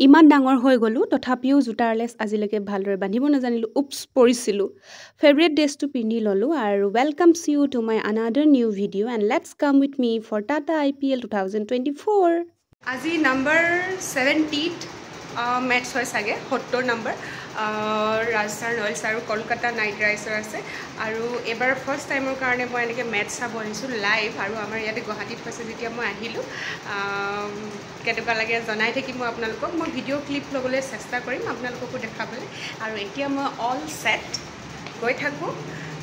ইমান ডাঙৰ হৈ গ'লোঁ, তথাপিও জোতাৰ লেচ আজিলৈকে ভালদৰে বান্ধিব নাজানিলোঁ। উপছ, পৰিছিলোঁ। ফেভৰেট ড্ৰেছটো পিন্ধি ল'লোঁ আৰু welcome see you to my another new video and let's come with me for Tata IPL 2024। আজি নাম্বাৰ 70ত মেটচ হয় চাগে, 70 নম্বৰ, ৰাজস্থান ৰয়েলছ আৰু কলকাতা নাইট ৰাইডাৰ্ছৰ আছে। আৰু এইবাৰ ফাৰ্ষ্ট টাইমৰ কাৰণে মই এনেকৈ মেটচ চাব আহিছোঁ লাইভ, আৰু আমাৰ ইয়াতে গুৱাহাটীত হৈছে যেতিয়া মই আহিলোঁ। কেনেকুৱা লাগে জনাই থাকিম মই আপোনালোকক। মই ভিডিঅ' ক্লিপ ল'বলৈ চেষ্টা কৰিম আপোনালোককো দেখাবলৈ। আৰু এতিয়া মই অল ছেট, গৈ থাকোঁ।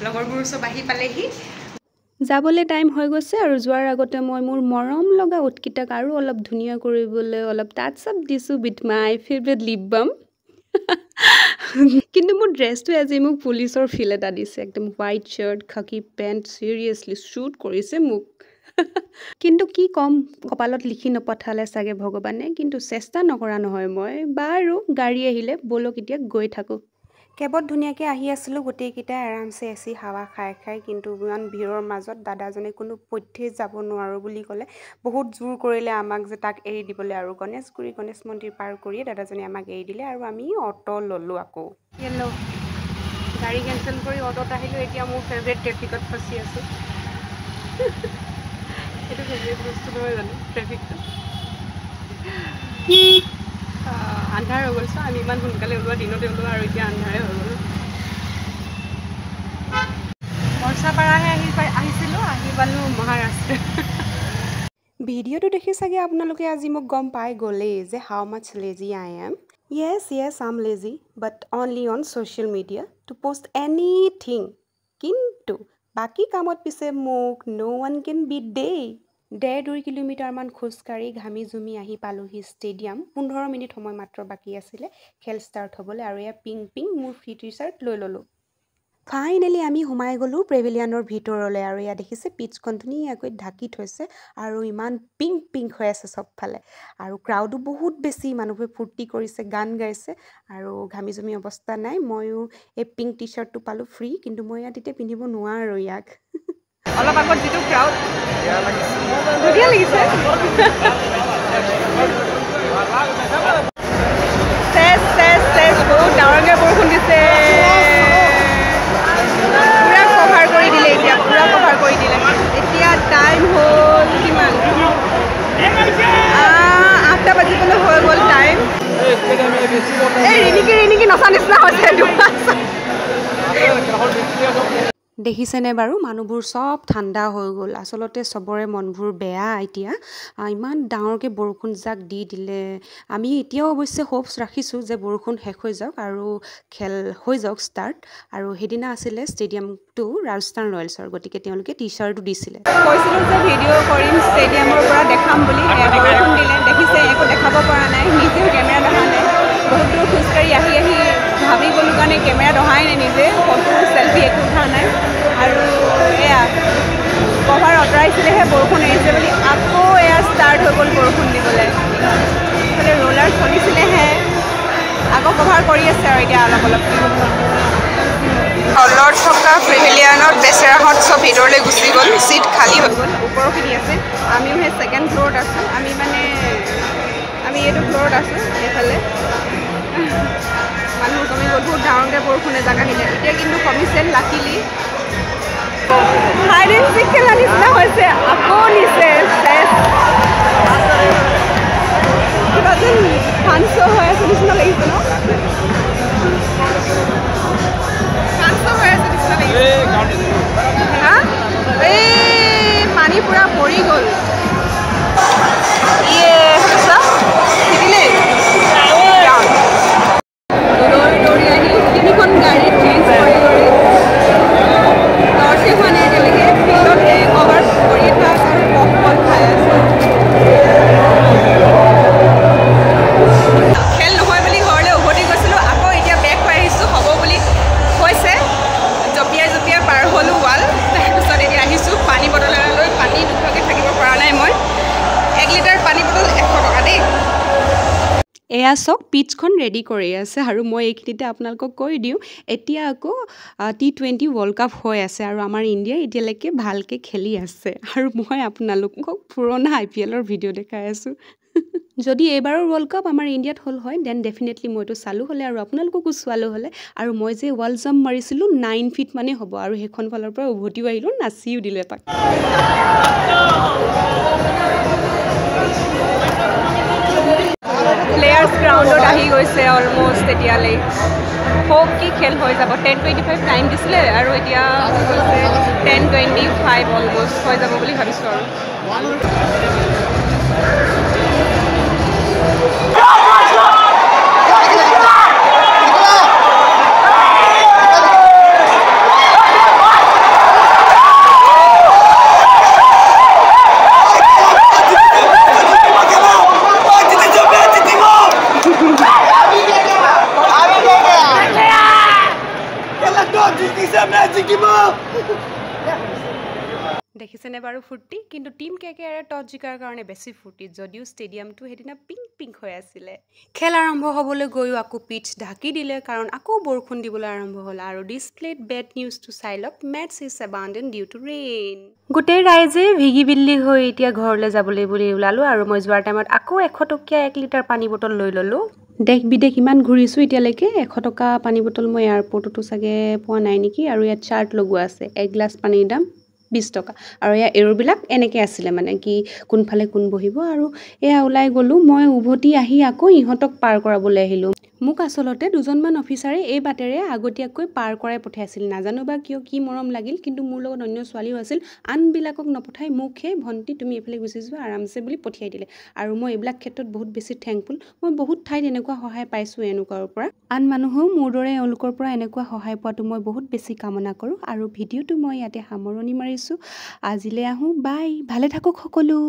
লগৰবোৰ চব আহি পালেহি, যাবলৈ টাইম হৈ গৈছে। আৰু যোৱাৰ আগতে মই মোৰ মৰম লগা ওঁঠকেইটাক আৰু অলপ ধুনীয়া কৰিবলৈ অলপ টাচ আপ দিছোঁ with my favourite lip balm। কিন্তু মোৰ ড্ৰেছটোৱে আজি মোক পুলিচৰ ফিল এটা দিছে। একদম হোৱাইট চাৰ্ট, খাকী পেণ্ট, চিৰিয়াছলি শ্বুট কৰিছে মোক। কিন্তু কি ক'ম, কপালত লিখি নপঠালে চাগে ভগৱানে, কিন্তু চেষ্টা নকৰা নহয় মই। বাৰু, গাড়ী আহিলে, ব'লক এতিয়া গৈ থাকোঁ। কেবত ধুনীয়াকৈ আহি আছিলোঁ গোটেইকেইটাই আৰামছে এচি হাৱা খাই খাই। কিন্তু ইমান ভিৰৰ মাজত দাদাজনে কোনো পধ্যেই যাব নোৱাৰোঁ বুলি ক'লে। বহুত জোৰ কৰিলে আমাক যে তাক এৰি দিবলৈ, আৰু গণেশগুৰি গণেশ মন্দিৰ পাৰ কৰিয়ে দাদাজনে আমাক এৰি দিলে আৰু আমি অ'টো ল'লোঁ আকৌ। হেল্ল', গাড়ী কেঞ্চেল কৰি অ'টোত আহিলোঁ। এতিয়া মোৰ ফেভৰেট ট্ৰেফিকত ফচি আছোঁ। এইটো ফেভৰেট বস্তু নহয় জানো, ট্ৰেফিকটো? আন্ধাৰ হৈ গ'ল চোৱা। আমি ইমান সোনকালে ওলোৱা, দিনতে ওলোৱা আৰু এতিয়া আন্ধাৰে হৈ গ'ল। বৰ্ষাপাৰাহে আহিছিলোঁ, আহি পালোঁ মহাৰাষ্ট্ৰ। ভিডিঅ'টো দেখি চাগে আপোনালোকে আজি মোক গম পাই গ'লেই যে how much lazy I am. Yes, I'm lazy, but only on social media to post anything। কিন্তু বাকী কামত পিছে মোক no one can beat দেই। 1.5-2 কিলোমিটাৰমান খোজকাঢ়ি ঘামি জুমি আহি পালোহি ষ্টেডিয়াম। 15 মিনিট সময় মাত্ৰ বাকী আছিলে খেল ষ্টাৰ্ট হ'বলৈ। আৰু এয়া পিংক পিংক মোৰ ফ্ৰী টি চাৰ্ট লৈ ল'লোঁ। ফাইনেলি আমি সোমাই গ'লোঁ পেভিলিয়নৰ ভিতৰলৈ। আৰু এয়া দেখিছে, পিটছখন ধুনীয়াকৈ ঢাকি থৈছে আৰু ইমান পিংক পিংক হৈ আছে চবফালে। আৰু ক্ৰাউডো বহুত বেছি, মানুহবোৰে ফূৰ্তি কৰিছে, গান গাইছে আৰু ঘামি জুমি অৱস্থা নাই। ময়ো এই পিংক টি চাৰ্টটো পালোঁ ফ্ৰী, কিন্তু মই ইয়াত এতিয়া পিন্ধিব নোৱাৰোঁ ইয়াক। অলপ আগত যিটো ক্ৰাউড, ধুনীয়া লাগিছে। চেচ চেচ চেচ, বহুত ডাঙৰকৈ বৰষুণ দিছে, পূৰা কভাৰ কৰি দিলে। এতিয়া পূৰা কভাৰ কৰি দিলে। এতিয়া টাইম হ'ল কিমান? 8টা বাজিবলৈ হৈ গ'ল টাইম। এই ৰিণিকি ৰিণিকি নচা নিচিনা হৈছে এইটো। দেখিছেনে বাৰু, মানুহবোৰ চব ঠাণ্ডা হৈ গ'ল। আচলতে চবৰে মনবোৰ বেয়া এতিয়া, ইমান ডাঙৰকৈ বৰষুণ জাক দি দিলে। আমি এতিয়াও অৱশ্যে হোপছ ৰাখিছোঁ যে বৰষুণ শেষ হৈ যাওক আৰু খেল হৈ যাওক ষ্টাৰ্ট। আৰু সেইদিনা আছিলে ষ্টেডিয়ামটো ৰাজস্থান ৰয়েলছৰ, গতিকে তেওঁলোকে টি চাৰ্টো দিছিলে। কৈছিলোঁ যে ভিডিঅ' কৰিম, ষ্টেডিয়ামৰ পৰা দেখাম বুলি। বৰষুণ দিলে, দেখিছে, একো দেখাব পৰা নাই। নিজেও কেমেৰাত অহা নাই। বহুত দূৰ খোজকাঢ়ি আহি আহি ভাবি গ'লোঁ কাৰণে কেমেৰাত অহাই নাই, নিজে ফটো চেলফি একো উঠা নাই। আৰু এয়া কভাৰ আঁতৰাইছিলেহে বৰষুণ এৰিছে বুলি, আকৌ এয়া ষ্টাৰ্ট হৈ গ'ল বৰষুণ দিবলৈ। ইফালে ৰোলাৰ চলিছিলেহে, আকৌ কভাৰ কৰি আছে। আৰু এতিয়া অলপ অলপ তলত থকা পেভিলিয়নত বেচেৰাহঁত চব ভিতৰলৈ গুচি গ'ল, চিট খালী হৈ গ'ল, ওপৰখিনি আছে। আমিও সেই ছেকেণ্ড ফ্ল'ৰত আছোঁ। আমি মানে আমি এইটো ফ্ল'ৰত আছোঁ। এইফালে মানুহ কমি গ'ল। বহুত ডাঙৰকৈ বৰষুণ এজাক আহিলে, এতিয়া কিন্তু কমিছে লাকিলি। হাইড এণ্ড চিক খেলা নিচিনা হৈছে। আকৌ নিছে। চেচ, কিবা যেন ফান শ্ব' হৈ আছে নিচিনা লাগিছে ন? ফান শ্ব' হৈ আছে নিচিনা লাগিছে। হা, এই পানী পূৰা পৰি গ'ল। ইয়ে চা, তিতিলেই। দৌৰি দৌৰি আহি তিনিখন গাড়ী চেঞ্জ কৰি কৰি টৰ্চে হোৱা নাই এতিয়ালৈকে। ফিল্ডত এই কভাৰ কৰিয়ে থাক আৰু পপকৰ্ণ খাই আছোঁ। খেল নহয় বুলি ঘৰলৈ উভতি গৈছিলোঁ, আকৌ এতিয়া বেক হৈ আহিছোঁ, হ'ব বুলি কৈছে। জঁপিয়াই জঁপিয়াই পাৰ হ'লোঁ ৱাল। তাৰপিছত এতিয়া আহিছোঁ পানী বটল এটা লৈ। পানী নোখোৱাকৈ থাকিব পৰা নাই মই। 1 লিটাৰ পানী বটল 100 টকা দেই। এয়া চাওক, পিটছখন ৰেডি কৰি আছে। আৰু মই এইখিনিতে আপোনালোকক কৈ দিওঁ, এতিয়া আকৌ টি-20 ৱৰ্ল্ড কাপ হৈ আছে আৰু আমাৰ ইণ্ডিয়াই এতিয়ালৈকে ভালকৈ খেলি আছে। আৰু মই আপোনালোকক পুৰণা আই পি এলৰ ভিডিঅ' দেখাই আছোঁ। যদি এইবাৰৰ ৱৰ্ল্ড কাপ আমাৰ ইণ্ডিয়াত হ'ল হয়, then definitely মইতো চালোঁ হ'লে আৰু আপোনালোককো চোৱালোঁ হ'লে। আৰু মই যে ৱাল জাম্প মাৰিছিলোঁ 9 ফিট মানেই হ'ব, আৰু সেইখন ফালৰ পৰা উভতিও আহিলোঁ, নাচিও দিলোঁ এপাক। প্লেয়াৰ্ছ গ্ৰাউণ্ডত আহি গৈছে অলমষ্ট এতিয়ালৈ। হোপ কি খেল হৈ যাব। 10:25 টাইম দিছিলে আৰু এতিয়া হৈছে 10:25, অলমষ্ট হৈ যাব বুলি ভাবিছোঁ আৰু। দেখিছেনে বাৰু ফূৰ্তি? কিন্তু টীম কে কে আৰে টছ জিকাৰ কাৰণে বেছি ফূৰ্তি, যদিও ষ্টেডিয়ামটো সেইদিনা পিংক পিংক হৈ আছিলে। খেল আৰম্ভ হ'বলৈ গৈও আকৌ পিচ ঢাকি দিলে, কাৰণ আকৌ বৰষুণ দিবলৈ আৰম্ভ হ'ল। আৰু ডিছপ্লেত বেড নিউজটো চাই লওক, match is abandoned due to rain. গোটেই ৰাইজে ভিগি বিল্লি হৈ এতিয়া ঘৰলৈ যাবলৈ বুলি ওলালোঁ। আৰু মই যোৱাৰ টাইমত আকৌ 100 টকীয়া 1 লিটাৰ পানী বটল লৈ ল'লোঁ। দেশ বিদেশ ইমান ঘূৰিছোঁ এতিয়ালৈকে, 100 টকা পানী বটল মই এয়াৰপৰ্টতো চাগে পোৱা নাই নেকি। আৰু ইয়াত চাৰ্ট লগোৱা আছে, 1 গ্লাছ পানীৰ দাম 20 টকা। আৰু এয়া এৰ'বিলাক এনেকৈ আছিলে, মানে কি কোনফালে কোন বহিব। আৰু এয়া ওলাই গ'লোঁ মই, উভতি আহি আকৌ ইহঁতক পাৰ কৰাবলৈ আহিলোঁ। মোক আচলতে দুজনমান অফিচাৰে এই বাটেৰে আগতীয়াকৈ পাৰ কৰাই পঠিয়াইছিল, নাজানো বা কিয় কি মৰম লাগিল। কিন্তু মোৰ লগত অন্য ছোৱালীও আছিল, আনবিলাকক নপঠাই মোকহে ভণ্টি তুমি এইফালে গুচি যোৱা আৰামছে বুলি পঠিয়াই দিলে। আৰু মই এইবিলাক ক্ষেত্ৰত বহুত বেছি থেংকফুল। মই বহুত ঠাইত এনেকুৱা সহায় পাইছোঁ এনেকুৱাৰ পৰা। আন মানুহেও মোৰ দৰে এওঁলোকৰ পৰা এনেকুৱা সহায় পোৱাটো মই বহুত বেছি কামনা কৰোঁ। আৰু ভিডিঅ'টো মই ইয়াতে সামৰণি মাৰিছোঁ। আজিলৈ আহোঁ, বাই, ভালে থাকক সকলো।